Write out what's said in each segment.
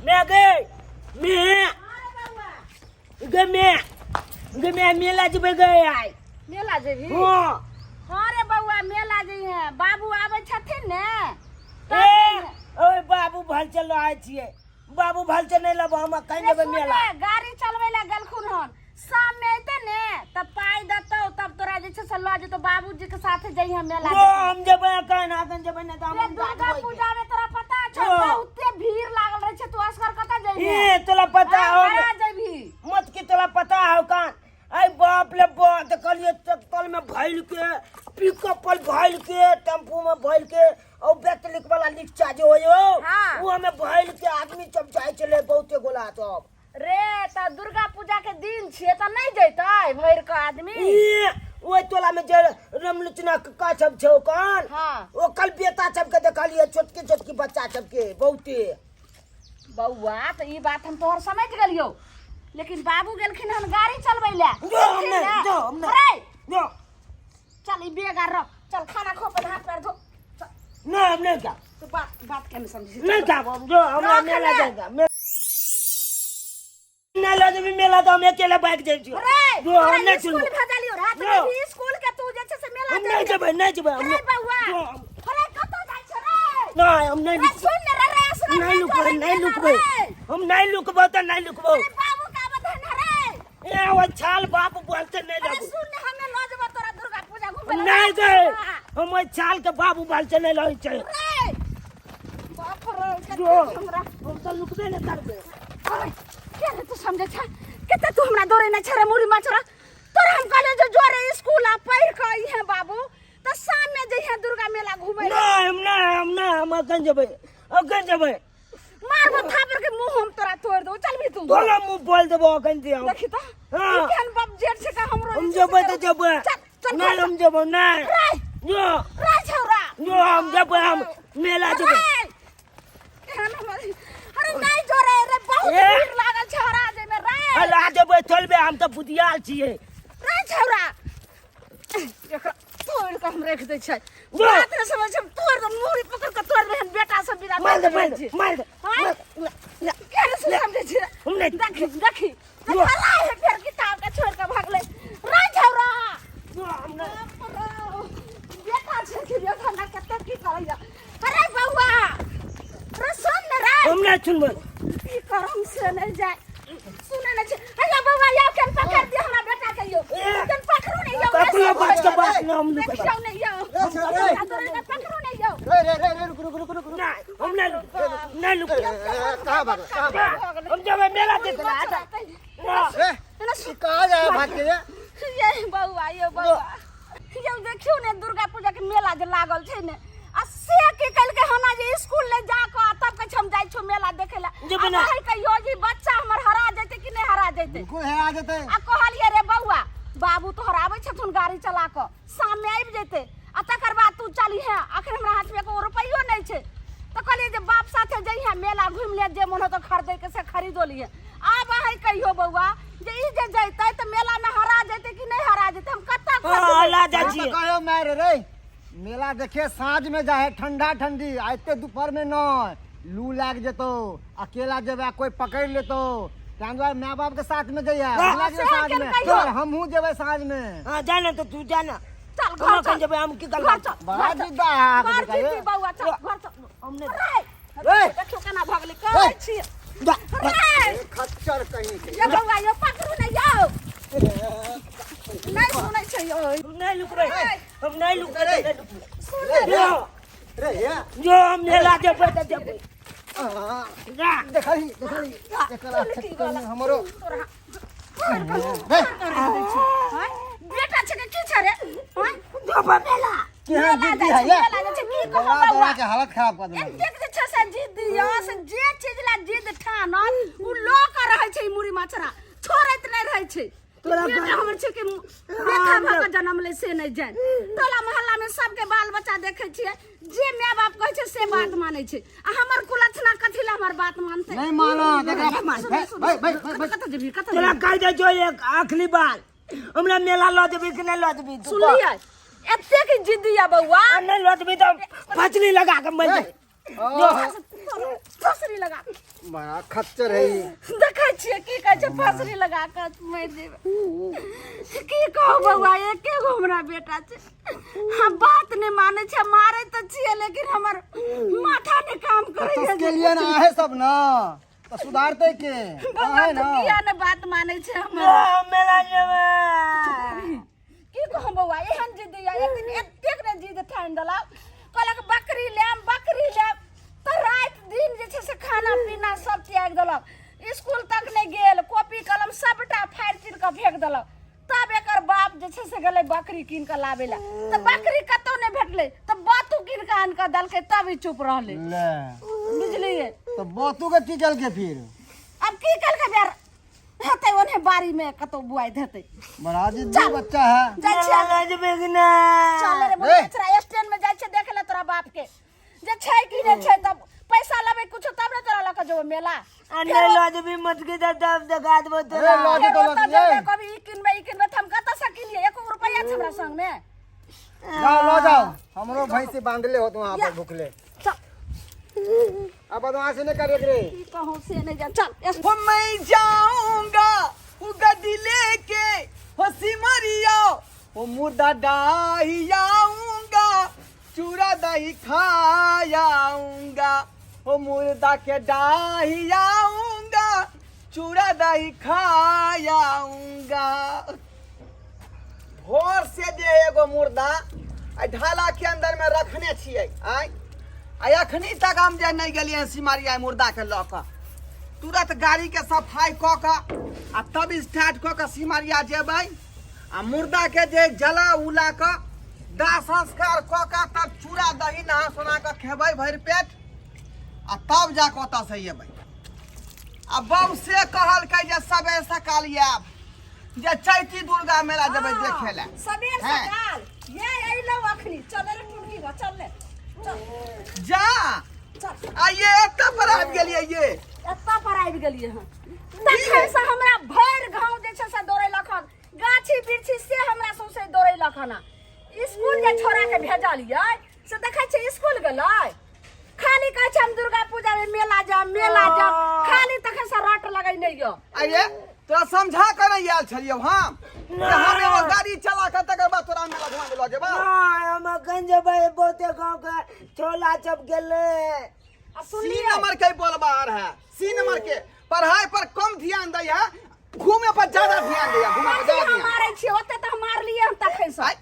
मैं गए मैं गे मैं गे मैं मेला जेबै गए आइ। मेला जेबही? हाँ। हाँ रे बौआ, मेला जइहे, बाबू आबै छथिन ने तब ए जइहे। ओए बाबू भल चलो आइ छियै, बाबू भल चल नहीं लब हम कहीं रे जेबै सुन मेला। ने, गाड़ी चलबै लए गेलखुन हन, शाम में अयतै ने तब पाइ देतौ, तब तोरा जे छै से लऽ जेतौ, बाबूजी के साथे जइहे मेला जो देखे। हम जेबै अखन, अखन जेबै ने तऽ रे हम दुर्गा पूजा में तोरा पता छौ हाँ। बहुते भीड़ लागल रहै छै, तू असगर कतऽ जइहे? ए तोला पता हाँ, हो हरा जेबही। मत की तोला पता हो कान आई बाप ले बाप देखलिए ट्रैक्टर में भइल के, पिकअप पर भइल के, टेम्पू में भइल के, और बैतलिक वाला रिक्शा जे होय हो हाँ। वो में भइल के आदमी सब जाय छले बहुते गोला सब। रे त दुर्गा पूजा के दिन छियै त नहीं जैतै भरि के आदमी? ई ओइ टोला में जे रमलुचना कक्का सब छौ कान हाँ। ओ कल बेटा सब के देखलिए छोटकी छोटकी बच्चा सब के बहुते। बौआ त ई बात हम तोहर समझ गेलियौ, लेकिन बाबू गेलखिन हन गाड़ी चलबै लए। जो हम गेलखिन नहीं, ने? जो हम नहीं। अरे! जो। चल ई बेग आर रख, चल खाना खो, पहले हाथ पैर धो। चल। नहीं, हम नहीं जा। तो बात के नहीं समझी। नहीं जा, हम जो, हमरा रख मेला ले। जाएगा। नहीं ला जेबी मेला तो हम अकेले भाग जाय छियो। रे, जो हम तोरा नहीं स्कूल सुनबो। भेजलियो, रात जो। में भी स्कूल के तू जे छै से मेला हम नहीं जेबही। जेबै, नहीं जेबै, हम रे नहीं। बौआ, जो हम- अरे कतऽ जाइ छै रे? नहीं, हम नहीं रे लुकबै। सुन ने रे, रे, सुन नहीं रे, लुकबै, तोरा नहीं मेला लुकबै। रे। हम नहीं लुकबो तऽ नहीं लुकबो। अरे बाबू का बधन रे। ए, ओ छाल बाप बोलते नहीं अरे लगू। सुन ने, हमे लऽ जेबो तोरा दुर्गा पूजा घुमै लए। नहीं गए, हम ओहि छाल के बाबू बोलते नहीं लगै छै। रे, बाप रे, कते जो। हमरा। हम तऽ लुकबे नहीं करबै। अरे, के रे तू समझै छै? कते तू हमरा दौड़े नहि छै रे मुड़ी मचरा। तोरा हम कहलियै जे जोरे स्कूल आ पढ़ि कऽ अइहे बाबू, तऽ शाम में जइहे दुर्गा मेला घुमै लए। नहीं, हम नहीं, हम नहीं, हम अखन जेबै, अखन जेबै। मारबो थापर के मुंह हम तोरा तोड़ देबो, चल भी तू। तोरा मुंह बोल देबो अखन जे हम। देखी त। हाँ। ई केहन बाप जेठ छै का हमरो हम जे छै जेबै से तऽ जेबै। चल, चल, नहीं, चल। हम जेबै, नहीं। रे। जो। रे छौरा। जो, हम जेबै, हम मेला जेबै। रे। केहन हमर अरे नहीं जोरे रे, बहुत ए। भीड़ लागल छै हरा जेमे रे। अरे जेबै चलबै, हम तऽ बुधियार छियै। रे छौरा। एकरा तोड़ के हम रख दै छै। जो। बात ने समझ, हम तोड़ दे, मुड़ी पकड़ के तोड़ दे, बेटा सब बिना मार दे, बात मार दे, छै। मार दे, हाँ? मार दे, ले, के रे से समझै छै? हम नहीं। देखी, देखी। जो। हला है फिर किताब के छोड़ के भागले। रे छौरा। जो, हम नहीं। बेटा छै कि बेटा ना कते की करैया। अरे बौआ। रे सुन ने रे। हम नहीं सुनबै। की करम से नहीं जाए। सुने नहीं छै। अरे बौआ, यौ केन पकड़ दियो हमरा बेटा के यौ। ए। केन पकड़ू ने यौ। ककरो बात के बात न हम लुकबै। देखियौ ने यौ। रे छौरा, रे। तोरा के पकड़ू ने यौ। रे, रे, रे, रे, रुक, रुक, रुक, रुक, रुक। नहीं, हम नहीं लुकबै, नहीं लुकबै। ए, ए, कहाँ भागल, कहाँ भागल? हम जेबै मेला देखे लए, आजा। ए, ई कहाँ जाए भाग के ये? ये बौआ, ये बौआ। यौ देखियौ ने दुर्गा पूजा के मेला जे लागल छै ने, आ से की कलकै हना जे स्कूल ले जा कऽ आ तब कहै छै हम जाइ छियौ मेला देखै लए। जेबै आ ने। कहै कहियो जे बच्चा हमर हरा जेतै कि नहि हरा जेतै? बिल्कुल हेरा जेतै। आ कहलियै रे बौआ, बाबू तोहर आबै छथुन गाड़ी चला कऽ, शाम में आबि जेतै आ तकर बाद तू चलिहे, अखन हमरा हाथ में एको रुपैयो नहि छै। तऽ कहलियै जे बाप साथे जइहे मेला घुमि ले, जे मन होतौ खरीदै के से खरीदो लिहे। आब अहाँ कहियो बौआ जे ई जे जैतै तऽ मेला में हरा जेतै कि नहि हरा जेतै, हम कतऽ हाँ, खरीदबै? ला जाइ हम तऽ छियै। कहियो मारि रे, मेला देखे साँझ में जाहे, ठंडा ठंडी, आ एते दोपहर में नहीं, लू लाग जेतो, अकेला जेबे आ कोई पकड़ लेतो, ताहि दुआरे माय बाप के साथ में जइहे, हाँ, हमरा के से साथ केन में। कहियो। और हमहूँ जेबै साँझ में। हाँ, जा ना तो तू जा ना। चल, घर हम चल। अखन जेबै, हम की करबै? घर चल, बड़ा घर चल। जिद्दा है अहाँके घर बेटा ये। जिद्दी बौआ, चल, घर चल। हम नहि। रे, रे। देखियौ केना भगलै, कहै छी। जा, रे। खच्चर कहीं के। ये बौआ, यो पकड़ू ने यौ। नहीं सुनै छै यौ। हम नहीं लुकबै, हम नहीं लुकबै, रे। नहीं लुकबै। सुन ने जो, रे, ये। जो हम मेला जेबै तऽ जेबै। आ, जा। देखही, देखही, एकरा चक्कर में हमरो। तोरा रे, बेटा छै के की छै रे? हाँ? जेबै मेला। केहन मेला जिद्दी जाइ है छै, ये? मेला जाइ छै, की कहब दौड़ा दौड़ा बौआ? के हालत खराब कर देलक। एतेक जे छै से जिद्दी यऽ, से जे चीज ला जिद्द ठानल, उ लऽ कऽ रहै छै ई मुड़ी मचरा, छोड़ैत नहि रहै छै। तोरा बेटा घर- हमर छै कि बेथा भऽ कऽ जनम लै से नहि जानि। टोला मोहल्ला में सबके बाल बच्चा देखै छियै, जे माय बाप कहै छै से बात मानै छै, आ हमर कुलक्षणा कथी लए हमर बात मानतै? नहीं मानत एकरा। सुन, सुन, भाई, भाई, भाई, भाई। कतऽ जेबही, कतऽ तोरा जेबही? कहि दै छौ एक आखिरी बार, हमरा मेला लऽ जेबही कि नहि लऽ जेबही? तू कह। सुनलियै, एतेक जिद्दी यऽ बौआ। आ नहि लऽ जेबही तऽ फचली लगा कऽ मरि जेबै। ओहो। तोरा फसरी लगा बड़ा खच्चर है ई। देखै छियै की कहै छै फसरी लगा कऽ मरि जेबै की कहू बौआ एके गो हमरा बेटा छै हम बात नहि मानै छै मारै तऽ छियै लेकिन हमर माथा नहि काम करै तो के लिए ना आहे सब ना तो सुधारते के बौआ आहे तू ना किया नहि बात मानै छै हमर मेला जेबै की कहूँ बौआ एहन जिद यऽ एक दिन एतेक ने जिद ठानि देलक कहलक बकरी लेब बकरी लेब तऽ राति दिन जे छै से खाना पीना सब त्यागि देलक स्कूल तक नहि गेल कॉपी कलम सबटा फाड़ि चीर कऽ फेंक देलक तब एकर बाप जे छै से गेलै बकरी कीन कऽ लाबै लए तऽ बकरी कतौ नहि भेटलै तऽ बातू कीन कऽ आनि कऽ देलकै तब ई चुप रहलै ले बुझलियै तो बातू के की केलके फिर आब की केलकै बेर हेतै ओन्हे बाड़ी में कतौ बुआइ हेतै बड़ा जिद्दी बच्चा है जाइ छियै मेला जेबै कि ना चल रे ए। बच्चा स्टैंड में जाइ छियै देख ले तोरा बाप के जे छै कि नहि छै तब पैसा लेबै कुछो तब ने तोरा लऽ कऽ जेबो मेला आ नहि लऽ जेबही मटकी तऽ तब देखा देबो तोरा ए, लऽ फेर जेतो, ओतऽ लऽ जेबै कभी ई किनबै ई किनबै तऽ हम कतऽसँ किनियै एको रुपैआ छै हमरा संगमे जाओ लो जाओ हमरो भैंसी बांधले होत वहां या। पर भूखले चल अब बदमाशी नहीं करे रे की कहूँ से नहीं जा चल हो मैं जाऊंगा वो गड्डी लेके हो सिमरिया हो मुर्दा डाही आऊंगा चूड़ा दही खायाऊंगा हो मुर्दा के डाही आऊंगा चूड़ा दही खायाऊंगा भोर से जे एगो मुर्दा आ ढाला के अंदर में रखने छियै आय आ अखनी तक हम जे नहि गेलियै सिमरिया मुर्दा के लऽ कऽ तुरंत गाड़ी के सफाई कऽ कऽ आ तब स्टार्ट कऽ कऽ सिमरिया जेबै आ मुर्दा के जे जला उला कऽ दाह संस्कार कऽ कऽ तब चूड़ा दही नहा सोना कऽ खेबै भरि पेट आ तब जा कऽ ओतऽ से एबै आ बम से कहलकै जे सबेर सकाल आयब जे चैती दुर्गा मेला जेबै देखे लए सबेर हैं। सकाल ये अइलौ अखनी चल रे टुनकी बा चल ले चल जा चल आ ये एतऽ पर आबि गेलियै ये एतऽ पर आबि गेलियै हन तखन से हमरा भरि गाँव जे छै से दौड़ेलक हन गाछी बिरछी से हमरा सौंसे दौड़ेलक हन स्कूल जे छोड़ा के भेजलियै से देखै छियै स्कूल गेलै खाली कहै छै हम दुर्गा पूजा में मेला जाम मेला जाम खाली तखन से रट लगैने यऽ अरे तोरा समझा कर नहीं आयल छलियौ हम जे हम एगो गाड़ी चला के तकर बाद तोरा मेला घुमा लऽ जेबौ नहि हम अखन जेबै बहुते गाँव के छोला चप गेलै आ सी सुनलियै नंबर के बोलबा आर है सी नंबर के पढ़ाई पर कम ध्यान दै है घूमे पर ज्यादा ध्यान दै है घूमे पर कथी ज्यादा हम ध्यान मारै छियै ओते तऽ हम मारलियै हम तखन से आय।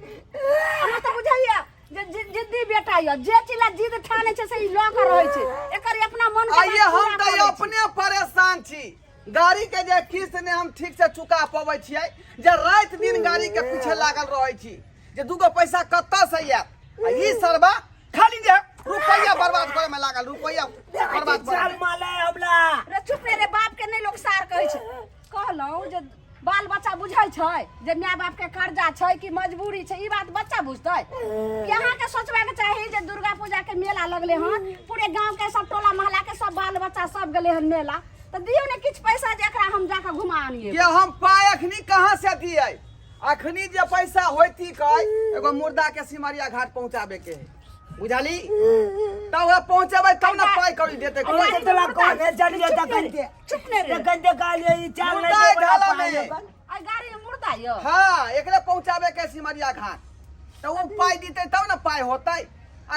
अहाँ तऽ बुझैया जे जिद्दी बेटा यऽ जे चीज ला जिद ठानै छै से ई लऽ कऽ रहै छै एकर ई अपना मन के आइए बात हम पूरा तऽ करै छै। अपने परेशान छी गाड़ी के जे किस्त ने हम ठीक से चुका पबै छियै जे राति दिन गाड़ी के पीछे लागल रहै छी जे दूगो पैसा कतऽ से आयत आ ई सरबा खाली जे रुपैया बर्बाद करे में लागल रुपैया बर्बाद करे चाल में। माले हमरा रे चुप रे रे बाप के नहि लोक सार कहै छै कहलहुँ जे बाल बच्चा बुझै छै जे माय बाप के कर्जा छै कि मजबूरी छै ई बात बच्चा बुझतै कि अहाँके सोचबाक चाही जे दुर्गा पूजा के मेला लगले हन पूरे गांव के सब टोला मोहल्ला के सब बाल बच्चा सब गेले हन मेला तऽ दियौ ने किछु पैसा जे एकरा हम जाकऽ घुमा आनियै के हम पाइ अखनी कहाँ से दियै अखनी जे पैसा होती कै एगो मुर्दा के सिमरिया घाट पहुंचाबे के है बुझली तब वह पहुंचेबै तब ने पाइ कौड़ी देतै कोई अरे तोला कौन है चल जा तखन के चुप ने रे तखन के कहलियै ई चाल मुर्दा नहीं है देबो ढाला पाइ में। अपन। आ गाड़ी में मुर्दा यौ हाँ एकरे पहुंचाबे के सिमरिया घाट तो वो पाई देते तब ना पाई होतै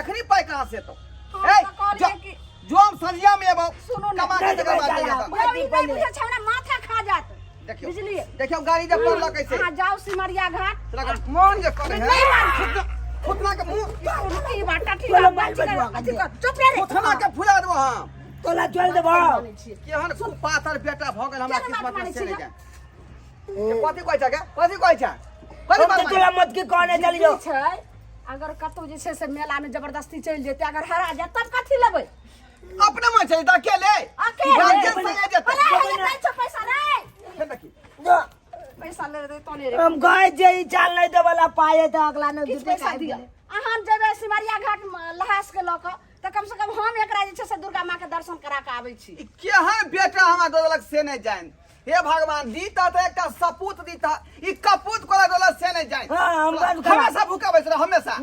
अखनी पाई कहाँ से तो हम ए तऽ कहलियै जो कि- जो हम संझिया में एबो सुनू ने। कमा के तकर बाद चला। जइहे यौ, ई नहि बुझै छै हमरा माथा खा जायत देखियो बुझलियै देखियो गाड़ी जब पड़ल कैसे अहाँ जाउ सिमरिया घाट तोरा के मोन जे करे है नहीं मार। फुतना के मुंह की बाटा ठीक चलो, बाल बचवा के दे। चुप रे रे फुतना के फुला देबो हम तोला चल देबो केहन खूब पातर बेटा भऽ गेल हमरा केहन बात किस्मत में मानै से छी नहि गे? जाए ये कथी कहै छै गे कथी कहै छै कथी हम बात तऽ तोला मत के कहने चलियो की छै अगर कतौ जे छै से मेला में जबरदस्ती चलि जेतै अगर हरा जायत तब कथी लेबै अपने मन चलि जेतै अकेले अकेले गार्जियन संगे जेतै अरे हे दै छौ पैसा रे हे देखी जो, पैसा ले दे तोने रे हम कहै छियै ई चाल नहीं देबला पाए तऽ अगला ने किछु पैसा दिअ अहाँ जेबै सिमरिया घाट लहास के लऽ कऽ तऽ कम से कम हम एकरा जे छै से दुर्गा माँ के दर्शन करा कऽ आबै छी ई केहन बेटा हमरा दऽ देलक से नहि जानि हे भगवान दीता तऽ एकटा सपूत दीता ई कपूत कोला देलक से नहि जानि हाँ, हम बंद करा। हमेशा भूखा बैस रह हमेशा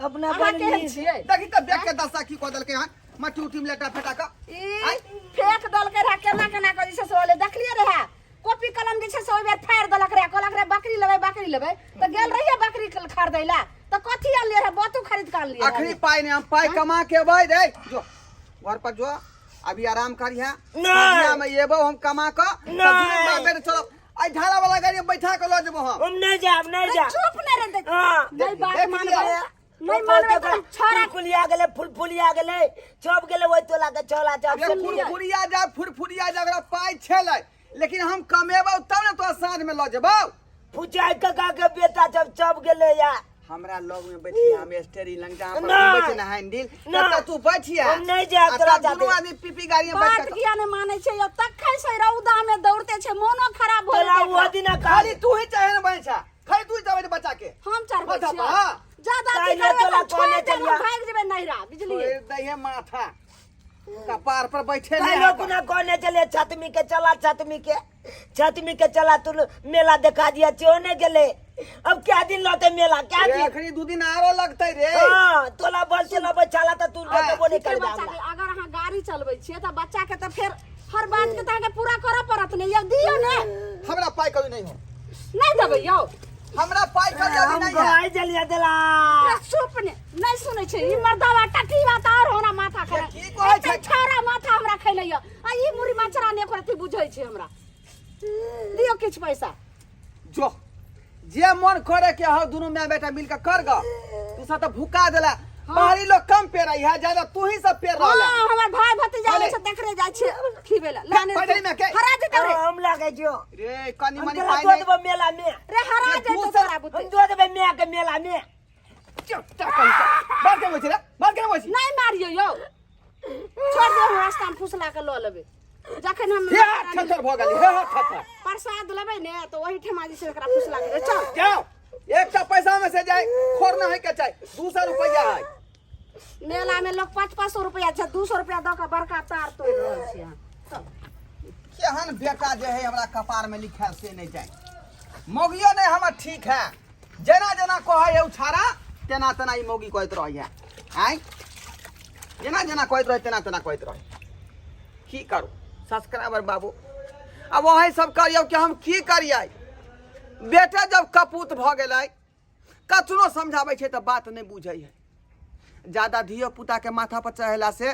अपना अहाँ बड़ केहन नीक। छियै देखी तऽ बेग के दशा की कऽ देलकै हन मट्टी उट्टी में लेटा फेटा कऽ। ई फेक देलकै रहे केना केना कऽ जे छै से होलै देखलियै रहे कॉपी कलम जे छै से ओहि बेर फाड़ि देलक रहे कहलक रहे बकरी लेबै बकरी लेबै तऽ गेल रहियै बकरी खरीदै लए तऽ कथी आनलियै रहे बतू खरीद कऽ आनलियै अखनी रहे। पाइ नहि हम पाइ कमा के अबै रे जो घर पर जो अभी आराम करिहे नहि। साँझिया में एबो हम कमा कऽ तब नहि। दुनू बाप बेटा चलब एहि ढाला वाला गाड़ी में बैठा के लऽ जेबो हम हम नहीं जाब नहीं अरे जाब चुप नहि रहतै हाँ। नहि बात देख मानबै लिअ। नहि मानबै तऽ हम छोड़ा फुलफुलिया गेलै फुलफुलिया गेलै सब गेलै ओहि टोला के चौला चौक अरे फुरफुरिया जा फुरफुरिया जा ओकरा पाइ छलै लेकिन हम कमेबौ तब ने तोरा साँझ में लऽ जेबौ फुचाइ काका के बेटा सब सब गेलै या हमरा लग में बैठिया हम स्टेरी लंग जहाँ पर नहीं। घूमै छै ने हैंडल नहीं। ततऽ तू बैठिया हम नहीं जायब आ तोरा तब दुनू साथे। आदमी पीपी गाड़ी में बैठ बात के किया नहि मानै छै यौ तखन से रौदा में दौड़ते छै मोनो खराब भऽ तोरा जेतै ओ दिना खाली तू ही चाहे ने बैठा खाली तू ही चाहे बच्चा के हम चढ़बै माथा छियै पर, हाँ। ज्यादा अथी काल्हि करबै तोरा तऽ छोड़ि कहने देब हम छलियै। भागि जेबै नैहरा बुझलियै छोड़ि दैहे माथा कपार पर बैठे नहीं काल्हि कुना कहने छलियै छतमी के चला छतमी के छतमी के चला तू मेला देखा दिया चो नहीं गेलै अब क्या दिन लौटे मेला क्या दिन अखनी दू दिन आरो लगतै रे हाँ तोला बल चला बच्चा तऽ तू हाँ, देखबो नहीं ठीक छै करबे बच्चा हमरा के अगर अहाँ गाड़ी चलबै छियै तऽ बच्चा के तऽ फेर हर बात के तऽ अहाँके पूरा करऽ पड़त ने यौ दियौ ने हमरा पाइ कभी नहीं हो नहि देबै यौ हमरा पाइ कभी अभी हम नहीं है गए जलिया दिला पूरा चुप ने नहि सुनै छै ई मर्दावा टटी बात और हमरा माथा खराब की कहै छै? छौड़ा माथा हमरा खैले यौ आ ई मुड़ी मचरा ने एको रत्ती बुझै छै हमरा दियौ किछु पैसा जो जे मन करे के हो दुनू माय बेटा मिल के कर ग तू सब तो भुका देला बाहरी लोग कम पेर रही है ज्यादा तू ही सब पेर रहला हाँ हमर भाई भतीजा अरे। आबै छै देखरे जाइ छै खिबै लए लाने पढ़ै में के? हरा जेतौ रे हम लागै छियो रे कनी हम मनी तोरा पाइ दो नहीं देबो मेला में रे हरा रे, जेतौ तू सब- तोरा बुते हम दो देबै माय के मेला में चुप चुप कहीं से। बात के बोल रे बात के बोल नहि मारियौ यौ छोड़ दे हम रास्ता में फुसला के लऽ लेबै जखन हम हे हाथ थरथर भऽ गेली हे हाथ थरथर प्रसाद लेबै ने तऽ ओहिठमा जे छै एकरा फुसला के चल जाओ एकटा पैसा में से जाए खोर ना है के चाहे 200 रुपया है मेला में लोग 500 रुपया छै 200 रुपया दऽ के बड़का तार तोड़ि रहल छै अहाँ चल। केहन बेटा जे है हमरा कपार में लिखल से नहीं जाए मौगियो नहीं हमर ठीक है जेना जेना कहै है उछारा तेना तेना ई मौगी कहैत रहै है आँय जेना जेना कहैत रहै तेना तेना कहैत रहै की करू सब्सक्राइबर बाबू अब अहीं सब करियौ कि हम की करियै बेटा जब कपूत भऽ गेलै कतनो समझाबै छै तऽ बात नहि बुझै है ज्यादा धियो पुताके माथा पर चढ़ेला से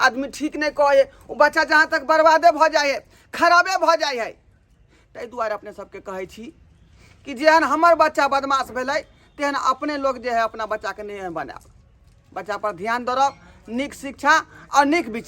आदमी ठीक नहि कहै है ओ बच्चा जहाँ तक बर्बादे भऽ जाइ है खराबे भऽ जाइ है ताहि दुआरे अपने सबके कहै छी कि जेहन हमर बच्चा बदमाश भेलै तेहन अपने लोग जे है अपना बच्चाके नहि बनायब बच्चा पर ध्यान दरब नीक शिक्षा आओर नीक विचार।